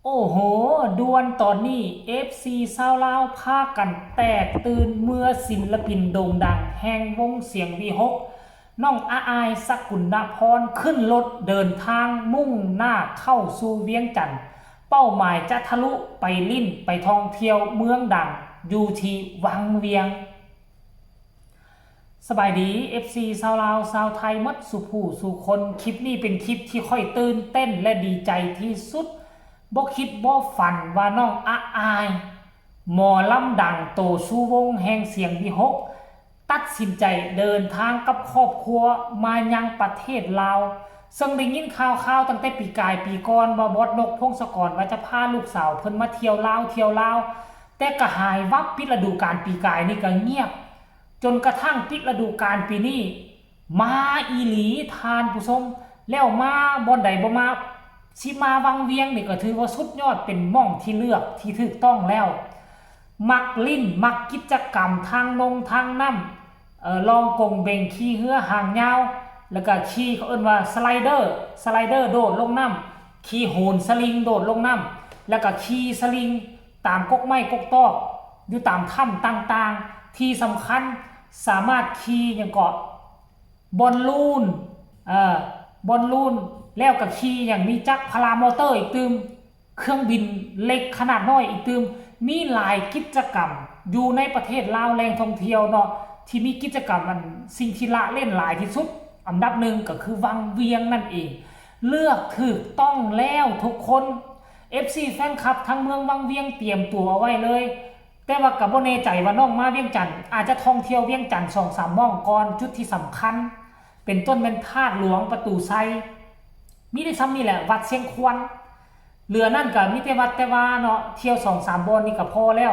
ໂອ້ໂຫ ດ່ວນຕອນນີ້ ເອັຟຊີຊາວລາວພາກັນແຕກຕື່ນເມື່ອສິນລະປິນໂດ່ງດັງແຫ່ງວົງສຽງວີຫົກ ນ້ອງອາອາຍ ສະກຸນນະພອນ ຂຶ້ນລົດເດີນທາງມຸ່ງໜ້າເຂົ້າສູ່ວຽງຈັນ, ເປົ້າໝາຍຈະທະລຸໄປຫຼິ້ນໄປທ່ອງທ່ຽວເມືອງດັງຢູ່ທີ່ວັງວຽງ. ສະບາຍດີ ເອັຟຊີຊາວລາວຊາວໄທໝົດສູ່ຜູ້ສູ່ຄົນ. ຄລິບນີ້ເປັນຄລິບທີ່ຂ້ອຍຕື່ນເຕັ້ນ ແລະ ດີໃຈທີ່ສຸດ. ບໍ່ຄິດບໍ່ຝັນວ່ານ້ອງອາອາຍ ໝໍລຳດັງໂຕຊູວົງແຫ່ງສຽງວີຫົກ ຕັດສິນໃຈເດີນທາງກັບຄອບຄົວມາຍັງປະເທດລາວ. ເຊິ່ງໄດ້ຍິນຂ່າວໆຕັ້ງແຕ່ປີກາຍປີກ່ອນວ່າບອດນົກ ພົງສະກອນ ວ່າຈະພາລູກສາວເພິ່ນມາທ່ຽວລາວ ທ່ຽວລາວ, ແຕ່ກໍຫາຍວັບ, ປິດລະດູການປີກາຍນີ້ກໍງຽບ. ຈົນກະທັ່ງປິດລະດູການປີນີ້ ມາອີ່ຫຼີທ່ານຜູ້ຊົມ, ແລ້ວມາບ່ອນໃດບໍ່ມາ, ຊິມາວັງວຽງນີ້ກໍຖືວ່າສຸດຍອດ, ເປັນໝ່ອງທີ່ເລືອກທີ່ຖືກຕ້ອງແລ້ວ. ມັກຫຼິ້ນ ມັກກິດຈະກຳທາງນົງທາງນ້ຳ, ເອີ ລອງກົງເບັງຂີ່ເຮືອຫາງຍາວ, ແລ້ວກະຂີ່ ເຂົາເອີ້ນວ່າສະໄລເດີ, ສະໄລເດີໂດດລົງນ້ຳ, ຂີ່ໂຫນສະລິງໂດດລົງນ້ຳ, ແລ້ວກະຂີ່ສະລິງ ຕາມກົກໄມ້ກົກຕອກ ຢູ່ຕາມຖ້ຳຕ່າງໆ. ທີ່ສຳຄັນສາມາດຂີ່ຫຍັງເກາະ ບອນລູນ, ເອີ ບອນລູນ, ແລ້ວກໍຂີ່ຫຍັງ ມີຈັກພາລາມໍເຕີອີກຕື່ມ, ເຄື່ອງບິນເລັກຂະໜາດນ້ອຍອີກຕື່ມ. ມີຫຼາຍກິດຈະກຳຢູ່ໃນປະເທດລາວ ແຫຼ່ງທ່ອງທ່ຽວເນາະ ທີ່ມີກິດຈະກຳ ອັນ ສິ່ງທີ່ລະເຫຼັ້ນຫຼາຍທີ່ສຸດ ອັນດັບໜຶ່ງກໍຄືວັງວຽງນັ້ນເອງ. ເລືອກຖືກຕ້ອງແລ້ວທຸກຄົນ. ເອັຟຊີແຟນຄລັບທາງເມືອງວັງວຽງຕຽມຕົວເອົາໄວ້ເລີຍ. ແຕ່ວ່າກໍບໍ່ແນ່ໃຈວ່ານ້ອງມາວຽງຈັນ ອາດຈະທ່ອງທ່ຽວວຽງຈັນສອງສາມໝ່ອງກ່ອນ, ຈຸດທີ່ສຳຄັນ ເປັນຕົ້ນແມ່ນທາດຫຼວງປະຕູໄຊ, ມີໄດ້ຊ່ຳນີ້ແຫຼະ, ວັດຊຽງຄວນ. ເຫຼືອນັ້ນກໍມີແຕ່ວັດແຕ່ວາເນາະ, ທ່ຽວສອງສາມບ່ອນນີ້ກໍພໍແລ້ວ.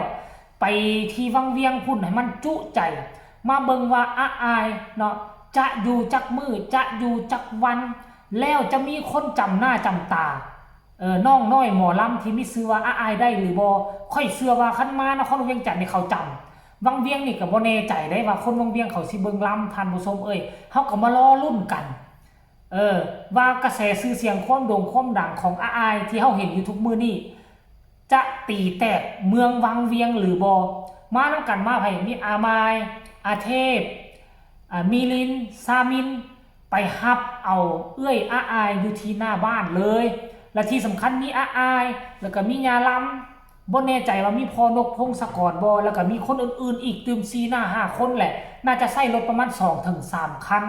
ໄປທີ່ວັງວຽງພຸ້ນໃຫ້ມັນຈຸໃຈ, ມາເບິ່ງວ່າອາອາຍເນາະ ຈະຢູ່ຈັກມື້, ຈະຢູ່ຈັກວັນ, ແລ້ວຈະມີຄົນຈຳໜ້າຈຳຕາ ເອີ ນ້ອງນ້ອຍໝໍລຳທີ່ມີຊື່ວ່າອາອາຍໄດ້ຫຼືບໍ່? ຂ້ອຍເຊື່ອວ່າຄັນມານະຄອນຫຼວງວຽງຈັນນີ້ເຂົາຈຳ. ວັງວຽງນີ້ກໍບໍ່ແນ່ໃຈໄດ໋ວ່າຄົນວັງວຽງເຂົາຊິເບິ່ງລຳ, ທ່ານຜູ້ຊົມເອີຍ. ເຮົາກໍມາລໍລຸ້ນກັນ ເອີ ວ່າກະແສຊື່ສຽງຄວາມໂດ່ງຄວາມດັງຂອງອາອາຍທີ່ເຮົາເຫັນຢູ່ທຸກມື້ນີ້ ຈະຕີແຕກເມືອງວັງວຽງຫຼືບໍ່? ມານຳກັນ, ມາໃຜ? ມີອາມາຍ, ອາເທບ, ອາ ມີລິນ, ຊາມິນ. ໄປຮັບເອົາເອື້ອຍອາອາຍຢູ່ທີ່ໜ້າບ້ານເລີຍ ແລະ ທີ່ສຳຄັນມີອາອາຍ ແລ້ວກໍມີຍ່າລຳ, ບໍ່ແນ່ໃຈວ່າມີພໍ່ນົກ ພົງສະກອນບໍ່ ແລ້ວກໍມີຄົນອື່ນໆອີກຕື່ມ ສີ່ໜ້າຫ້າຄົນແຫຼະ. ໜ້າຈະໃຊ້ລົດປະມານສອງເຖິງສາມຄັນ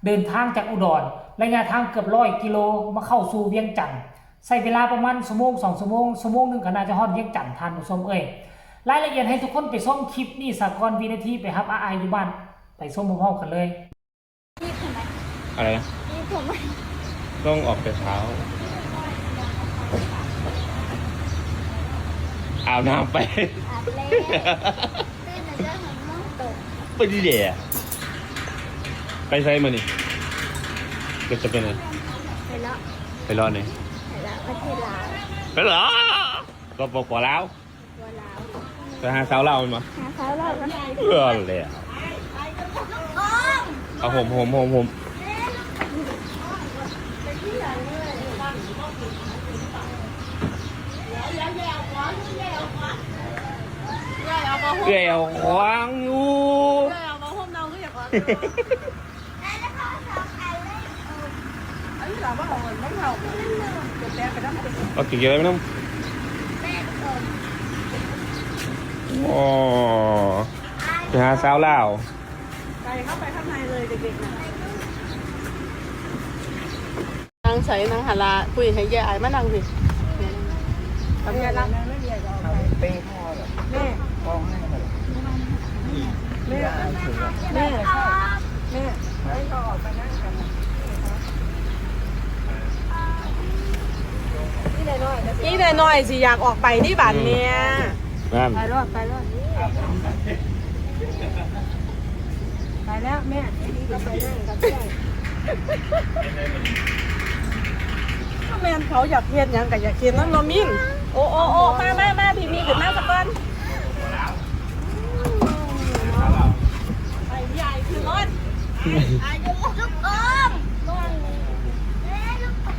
ເດີນທາງຈາກອຸດອນ ໄລຍະທາງເກືອບຮ້ອຍກິໂລ ມາເຂົ້າສູ່ວຽງຈັນ, ໃຊ້ເວລາປະມານຊົ່ວໂມງສອງຊົ່ວໂມງ, ຊົ່ວໂມງໜຶ່ງກໍໜ້າຈະຮອດວຽງຈັນ ທ່ານຜູ້ຊົມເອີຍ. ລາຍລະອຽດໃຫ້ທຸກຄົນໄປຊົມຄລິບນີ້ສາກ່ອນ ວິນາທີໄປຮັບອາອາຍຢູ່ບ້ານ, ໄປຊົມພ້ອມໆກັນເລີຍ. อะไรนะ? ต้องออกแต่เช้า อาบน้ำไป อาบแล้ว ตื่นตั้งแต่หกโมงตรง ไปดิแหละ ไปไสมื้อนี้ ก็จะไปไหน ไปเลาะ ไปเลาะไหน ไปเลาะประเทศลาว ไปเลาะ สปป ลาว ไปหาสาวลาวแม่นบ่ หาสาวลาวกัน เออ แล้ว เอาห่ม ห่ม ห่ม ห่ม เอื้อยเอาขวางอยู่ เอากินอะไรไปนำ โอ้ ไปหาสาวลาว ไป เข้าไปข้างในเลยเด็กๆนะ นั่งใส่ นั่งหันละ ปุ้ย ให้ยายอายมานั่งสิ กับยายละ แม่ แม่ แม่ แม่ ให้เขาออกไปนั่งกัน อีน้อยๆ สิอยากออกไปนี่บาดแม่ นั่น ไปรอด ไปรอด ไปแล้วแม่ ก็ไปนั่งกับเพื่อน ก็แม่นเขาอยากเฮ็ดหยังก็อยากเฮ็ดนำเนาะ มิน โอ้ โอ้ โอ้ มา มา มา พี่มีขึ้นมาซะก่อน ไปใหญ่ขึ้นรถ อายุลูกอม น้อง แม่ลูกอม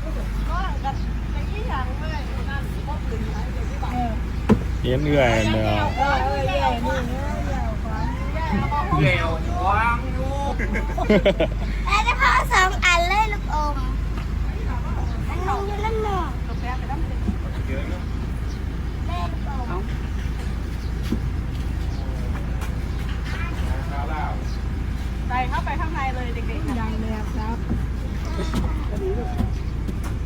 น้องกับไปยี่หยังเลย นั่นสิบ่ขึ้น ເຫັນເອື້ອຍແລ້ວ ເອີ ເອື້ອຍນີ້ເນາະ ເອື້ອຍຂອງ ເອື້ອຍຂອງຢູ່ ແລ້ວຈະເອົາສອງອັນເລີຍລູກອມ ອັນໜຶ່ງຢູ່ນຳນ້ອງ ແມ່ລູກອມ ໃສ່ເຂົ້າໄປຂ້າງໃນເລີຍເດັກໆ ໃຫຍ່ແລ້ວ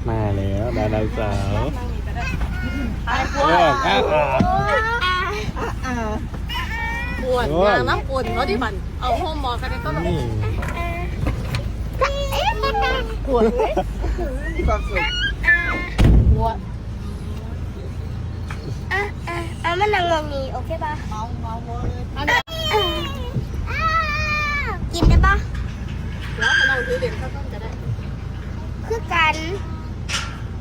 ມາແລ້ວດາລາສາວ ນັ່ງນີ້ກໍໄດ້ ໄປ ເອີ ອາ ອາ ອາ ປວດ ໂອ້ຍ ຍາງນຳຝົນເນາະ ທີ່ບັດ ເອົາໂຮມໝໍ້ກັນໄດ້ ນີ້ ປວດເວີຍ ມີຄວາມສຸກ ປວດ ອ່ະ ອ່ະ ເອົາມານັ່ງໝ່ອງນີ້ ໂອເຄບໍ່? ເມົາ ເມົາເວີຍ ກິນໄດ້ບໍ່? ແລ້ວມານັ່ງຖືເຫຼັ້ນເທົ່ານັ້ນກໍໄດ້ ຄືກັນ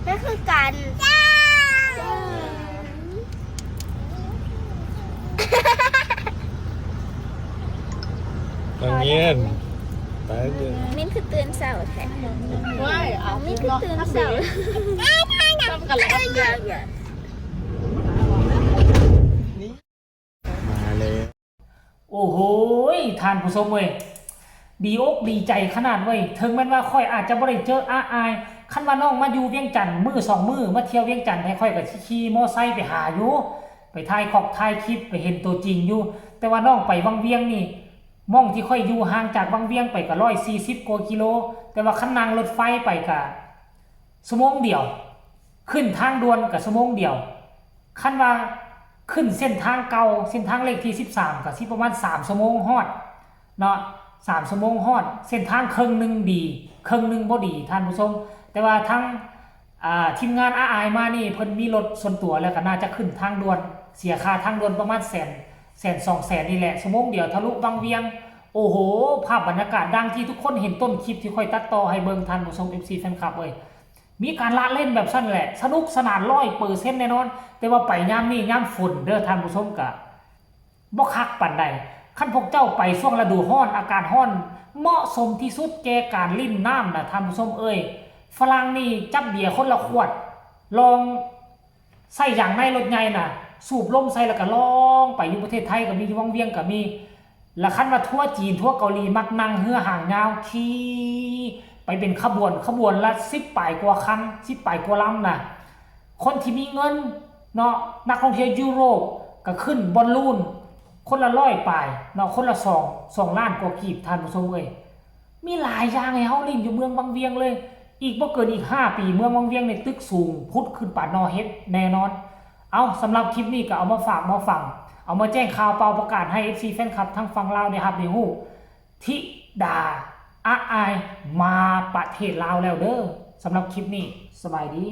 ມັນຄືກັນ ນັ່ງຮຽນ ໄປເລີຍ ມິນຄືຕື່ນເຊົ້າແທ້ ວ້າຍ ມິນຄືຕື່ນເຊົ້າ ຊ້ຳກັນແລ້ວ ມາແລ້ວ ໂອ້ໂຫຍ ທ່ານຜູ້ຊົມເອີຍ ດີອົກດີໃຈຂະໜາດເວີຍ ເຖິງແມ່ນວ່າຂ້ອຍອາດຈະບໍ່ໄດ້ເຈີອ້າອາຍ ຄັນວ່ານ້ອງມາຢູ່ວຽງຈັນມື້ສອງມື້ ມາທ່ຽວວຽງຈັນໃຫ້ຂ້ອຍກໍຊິຂີ່ມໍໄຊໄປຫາຢູ່ ໄປຖ່າຍຄອກຖ່າຍຄລິບ ໄປເຫັນຕົວຈິງຢູ່ ແຕ່ວ່ານ້ອງໄປວັງວຽງນີ້ ໝ່ອງທີ່ຂ້ອຍຢູ່ຫ່າງຈາກວັງວຽງໄປກໍຮ້ອຍສີ່ສິບກວ່າກິໂລ ແຕ່ວ່າຄັນນັ່ງລົດໄຟໄປກໍຊົ່ວໂມງດຽວ ຂຶ້ນທາງດ່ວນກໍຊົ່ວໂມງດຽວ ຄັນວ່າຂຶ້ນເສັ້ນທາງເກົ່າ ເສັ້ນທາງເລກທີສິບສາມ ກໍຊິປະມານສາມຊົ່ວໂມງຮອດເນາະ ສາມຊົ່ວໂມງຮອດ ເສັ້ນທາງເຄິ່ງໜຶ່ງດີ ເຄິ່ງໜຶ່ງບໍ່ດີ ທ່ານຜູ້ຊົມ ແຕ່ວ່າທາງ ອ່າ ທີມງານອ້າອາຍມານີ້ ເພິ່ນມີລົດສ່ວນຕົວ ແລ້ວກໍໜ້າຈະຂຶ້ນທາງດ່ວນ ເສຍຄ່າທາງດ່ວນປະມານແສນ ແສນສອງແສນນີ້ແຫຼະ ຊົ່ວໂມງດຽວທະລຸວັງວຽງ ໂອ້ໂຫ ພາບບັນຍາກາດດັ່ງທີ່ທຸກຄົນເຫັນຕົ້ນຄລິບທີ່ຂ້ອຍຕັດຕໍ່ໃຫ້ເບິ່ງ ທ່ານຜູ້ຊົມ ເອັຟຊີ ແຟນຄລັບເອີຍ ມີການລະເຫຼັ້ນແບບຊັ້ນແຫຼະ ສະໜຸກສະໜານຮ້ອຍເປີເຊັນແນ່ນອນ ແຕ່ວ່າໄປຍາມນີ້ຍາມຝົນເດີ ທ່ານຜູ້ຊົມ ກະບໍ່ຄັກປານໃດ ຄັນພວກເຈົ້າໄປຊ່ວງລະດູຮ້ອນ ອາກາດຮ້ອນ ເໝາະສົມທີ່ສຸດແກ່ການຫຼິ້ນນ້ຳນະ ທ່ານຜູ້ຊົມເອີຍ ຝຣັ່ງນີ້ຈັບເບຍຄົນລະຂວດ ລອງ ໃສ່ຢາງໃນລົດໃຫຍ່ນະ ສູບລົມໃສ່ແລ້ວກໍລ່ອງໄປ ຢູ່ປະເທດໄທກໍມີ ຢູ່ວັງວຽງກໍມີ ລະຄັນວ່າທົວຈີນ ທົວເກົາຫຼີ ມັກນັ່ງເຮືອຫາງຍາວຂີ່ໄປເປັນຂະບວນ ຂະບວນລະສິບປາຍກວ່າຄັນ ສິບປາຍກວ່າລຳນະ ຄົນທີ່ມີເງິນເນາະ ນັກທ່ອງທ່ຽວຢູໂຣບກໍຂຶ້ນບອນລູນ ຄົນລະຮ້ອຍປາຍເນາະ ຄົນລະສອງ ສອງລ້ານກວ່າກີບ ທ່ານຜູ້ຊົມເອີຍ. ມີຫຼາຍຢ່າງໃຫ້ເຮົາຫຼິ້ນຢູ່ເມືອງວັງວຽງເລີຍ. ອີກບໍ່ເກີນອີກຫ້າປີ ເມືອງວັງວຽງໃນຕຶກສູງຜຸດຂຶ້ນປານໜໍ່ເຫັດແນ່ນອນ. ເອົາ, ສຳລັບຄລິບນີ້ກໍເອົາມາຝາກມາຟັງ, ເອົາມາແຈ້ງຂ່າວເປົ່າປະກາດໃຫ້ເອັຟຊີແຟນຄລັບທາງຝັ່ງລາວໄດ້ຮັບໄດ້ຮູ້. ທິດາອະອາຍມາປະເທດລາວແລ້ວເດີ້. ສຳລັບຄລິບນີ້, ສະບາຍດີ.